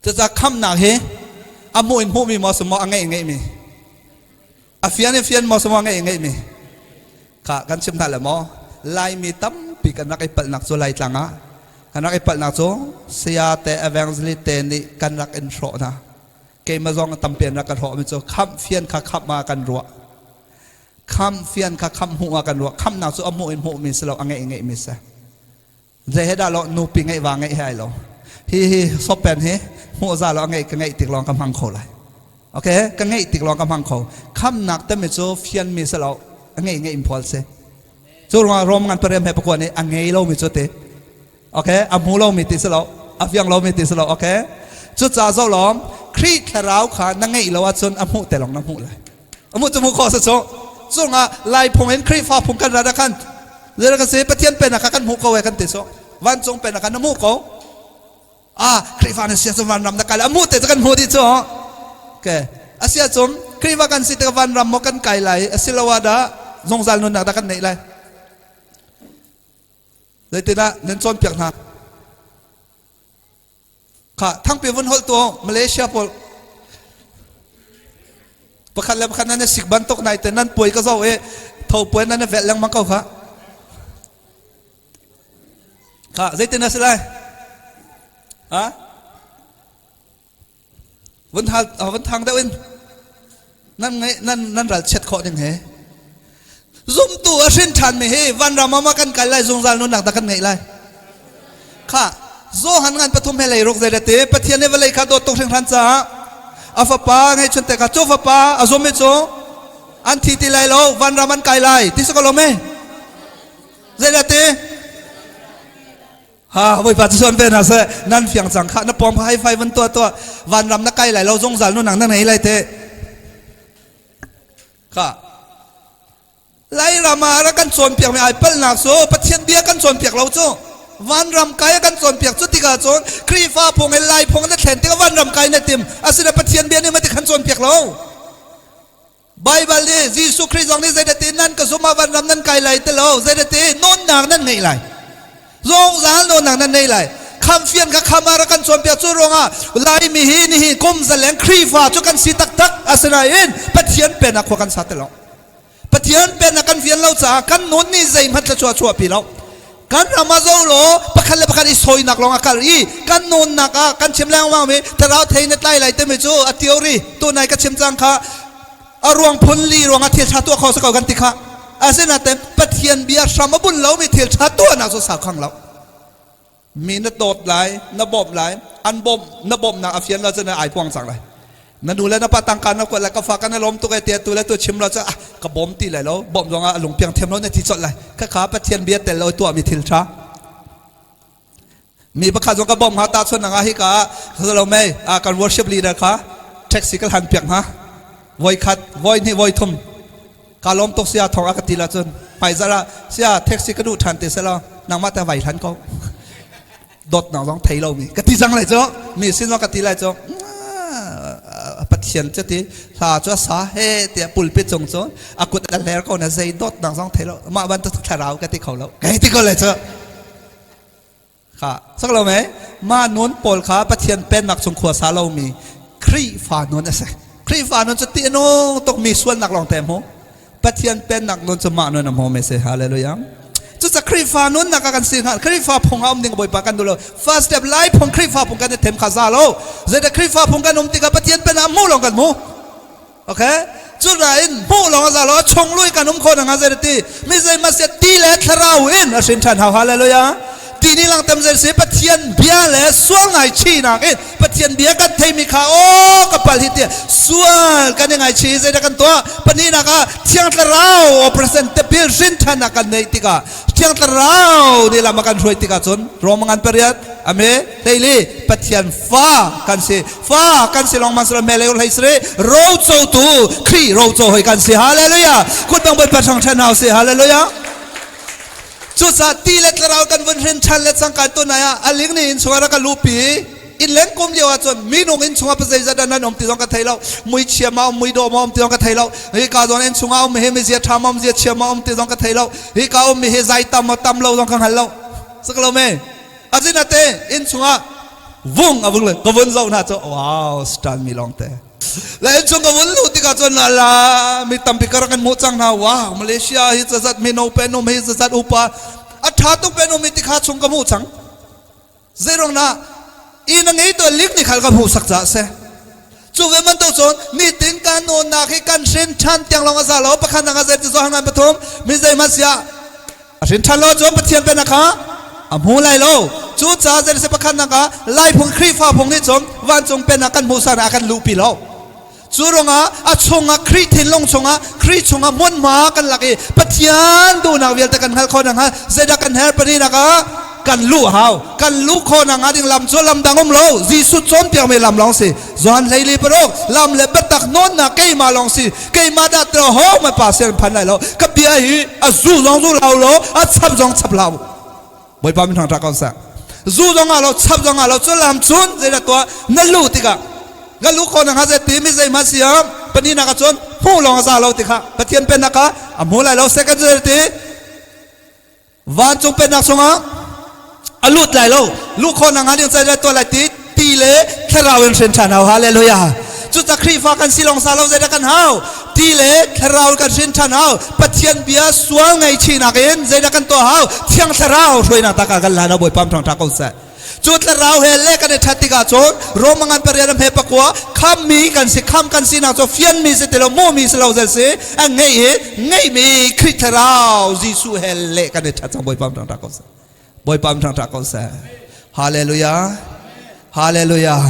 Cucaah khamnak hi a hmuh in hmuhmi maw si maw a ngeih in ngeihmi? A fian in fian maw si maw a ngeih in ngeihmi? Kha kan chim hna le maw? Laimi tampi kan rak i palhnak cu Laitlang ah kan rak i palhnak cu saya te evangelist te nih kan rak in hrawh hna. Keimah zong tampi an rak kan hrawhmi cu khamh fian kha khamh ah kan ruah. Khamh fian kha khamh hmuh ah kan ruah. Khamhnak cu a hmuh in hmuhmi si lo a ngeih in ngeihmi si. Zei he dah lo nupi ngeih va ngeih he ai lo. Hi hi sopen hi hmuh za lo a ngeih ka ngeih tik lawng ka hmang kho lai. Okay, ka ngeih tik lawng ka hmang kho. Khamnak tami cu fianmi si lo a ngeih ngeih in phual si. Cu ruangah Rom ngan parem he pakua nih a ngei lomi cu ti. Okay, a hmu lomi ti si lo, a fiang lomi ti si lo. Okay, cucaah zoh lawm Khrih thlarau kha na ngeih lo ahcun a hmuh te lawng na hmuh lai. A hmuh cu hmuh khawh si cu. Cungah Lai phung in Khrihfa phung kan rat ah khan zei kan si Pathian pennak kha kan hmuh ko e kan ti so. Vancung pennak kha na hmuh ko. Ah, Khrihfa na sia cu vanram na kai lai. A hmuh te cu kan hmuh dih cu. Okay. A sia cum Khrihfa kan si tikah vanram maw kan kai lai asiloah dah zungzal nunnak dah kan neih lai. Zeitinah nan cawnpiak hna? Kha thangpi vun holh tu Malaysia pawl pakhat le pakhat nan sik bantuk nai te nan puai ka zo e tho puai nan vel lengmang ko kha kha zeitin a si lai ha vun hal vun thang deuh in nan ngai nan nan ral chiat khawh ding he zumtu a hrin ṭhan mi hi vanram ah kan kal lai zungzal nunnak dah kan ngeih lai kha Johan ngan pathum he leiruk zei te Pathian nih vawlei kha dawt tuk hringhran caah a fapa ngeihchun te kha cu fapa a zum i cu an thi ti lai lo vanram an kai lai ti si ko lo me zei te Ha Bawipa cu suan ve hna seh nan fiang cang kha na pawng kha high five van tuah tuah vanram na kai lai lo zungzal nu nang na nei lai te kha Lairam ah rak kan cawnpiak mi ai palnak cu Pathian bia kan cawnpiak lo cu vanram kai a kan cawnpiak cu tikah cun Khrihfa phung in Lai phung na thlen tikah vanram kai na tim asina Pathian bia nih mati khan cawnpiak lo Baibal nih Jesuh Khrih zong nih zeidati nan ka zum ah vanram nan kai lai ti lo zeidati nawnnak nan ngeih lai zungzal nawnnak nan nei lai khamfian kha kham ah rak kan cawnpiak cu ruangah Laimi hi nihi kum zaleng Khrihfa cu kan si taktak asinain Pathian pennak khua kan sa ti lo Pathian pennak kan fian lo caah kan nun nih zeihmanh thluachuah chuahpi lo kan ram ah zo law pakhat le pakhat i sawinak lawng a kal i kan nunnak ah kan chim lengmang mi thlarau thei na tlai lai timi cu a theory tunai ka chim cang kha a ruang phun li ruang ah thil tha tuah kho sa ko kan ti kha asinain Pathian bia hram a bun lomi thil tha tuahnak cu sau khang lo mi na dawt lai na bawmh lai an bawmh na bawmhnak a fian lo cun ai puang cang lai na nu le na pa tangka na kuat lai ka fa kan i lawm tuk e tiah tu le tu chim lo cu ah ka bawm ti lai lo bawmh zong ah a lungpiang thiam lo na ti colh lai khakha Pathian bia tel lo tuahmi thil tha mi pakhat zong ka bawm hnga ta chun nga hi ka lo mei a kan worship leader kha taxi ka hlan piak hnga voi khat voi hnih voi thum ka lawm tuk sia thong a ka ti la cun hmaizarh ah sia taxi ka duh ṭhan te selaw nangmah te vai hlan ko dawtnak zong thei lomi ka ti cang lai cu mi sin zong ka ti lai cu pathian cu ti hla cu a sa he tiah pulpit cung cu a kut a hler ko na zei dawtnak zong thei lo mah bantuk thlarau ka ti kho lo kai ti ko lai cu kha sak lo me ma nun pawl kha pathian pennak chung khua sa lomi Khrihfa nun a si Khrihfa nun cu ti nung tuk mi sualnak lawng te mu Pathian pennak nun cu mah nun a hmu me si hallelujah cuca Khrihfa nun nak kan si hnga Khrihfa phung a um ding Bawipa kan duh lo first step lai phung Khrihfa phung kan i them kha za lo zeidah Khrihfa phung kan um tikah Pathian pennak mu lawng kan mu okay cu nain hmuh lawng a za lo a chung lui kan um kho na zei ti mi zei ma se ti le thlarau in a hrin ṭhan hau hallelujah ti ni lang tam zei si Pathian bia le sual ngai chi nak in Pathian bia kan theimi kha aw ka pal hi ti sual kan i ngai chi zei dah kan tuah pahnihnak ah Thiang Thlarau operation tipil hrin ṭhan nak kan neih tikah Thiang Thlarau nih lam a kan hruai tikah cun Rom ngan pariat ame hleili Pathian fa kan si fa kan si lawng man sila mele hlei sre ro co tu Khrih ro co hoi kan si hallelujah kut bang Bawipa thang ṭhan hau si hallelujah Cucaah ti le thlarau kan vun hrin ṭhan le cangka tunai ah a ling nih innchung ah rak ka luhpi. Inn leng kum lio ah cun minung innchung ah zeizat dah nan um ti zong ka thei lo. Muichia ma um, muidawh ma um ti zong ka thei lo. Hika zawn innchung ah um hi mizia ṭha ma um, zia chia ma um ti zong ka thei lo. Hika um mi hi zai tam maw tam lo zong ka hngal lo. Sak lo me. Azinate innchung ah. Vung a vung le ka vun zoh hna cu, wow, stan mi lawng te. Le chung ka vun luh tikah cun ala mi tampi ka rak kan hmuh cang hna. Wow, Malaysia hi zazat mino pe num hi zazat upa a ṭha tuk pe num hi tikha chung ka hmuh cang. Zeirong na inn a ngei to lik ni khal ka hmuh sak ca se. Cu ve man to cun nitin kan nunnak hi kan hrin ṭhan tiang lawng a za lo. Pakhat nang a zei ti zo hangan pathum mi zeihmanh siah a hrin ṭhan lo cun Pathian pennak kha a hmu lai lo. Cu ca zei se pakhat nak ah Lai phung Khrihfa phung nih cun vancung pennak kan hmuh san ah kan luhpi lo. Cu ruangah a chungah Khrih thinlung chungah Khrih chungah hmunhma kan lak i Pathian duhnak vialte kan hngalh khawh nakhnga zeidah kan herh? Palinak ah kan luh hau. Kan luh khawh nakhnga ding lam cu lam dang um lo, Jesuh cawnpiakmi lam lawng si. Johan 14:6, lam le biatak nawnnak keimah lawng si, keimah dah tilo ho ma pa sian phan lai lo. Ka bia hi a zu zong zu lo lo, a chap zong chap lo. Bawipa min thangṭha ko seh. Zu zong ah lo, chap zong ah lo, cu lam cun zeidah tuah na lu tikah na lu kho na zei ti mi zeihmanh si ah paninak ah cun hmuh lawng a za lo tikha Pathian pennak ah a hmu lai lo. Second ti vancung pennak chungah a lut lai lo. Lu kho na nga ding zeidah tuah lai ti ti le thlarau in hrin ṭhan hau. Hallelujah. Cuca Khrihfa kan si lawng sa lo, zeidah kan hau? Ti le thlarau kan hrin ṭhan hau. Pathian bia sual ngaihchihnak in zeidah kan tuah hau? Thiang Thlarau hruainak tak ah kan lan. Bawipa ṭhang ṭha ko seh. Cu thlarau he le kan i ṭhat tikah cun Roma 8:9, khammi kan si. Kham kan sinak cu fianmi si ti lo, hmuhmi si lo, zel si a ngeih i ngeihmi Khrih Thlarau Jesuh he le kan i ṭhat cang. Bawipa ṭhang ṭha ko seh. Bawipa ṭhang ṭha ko seh. Hallelujah. Hallelujah.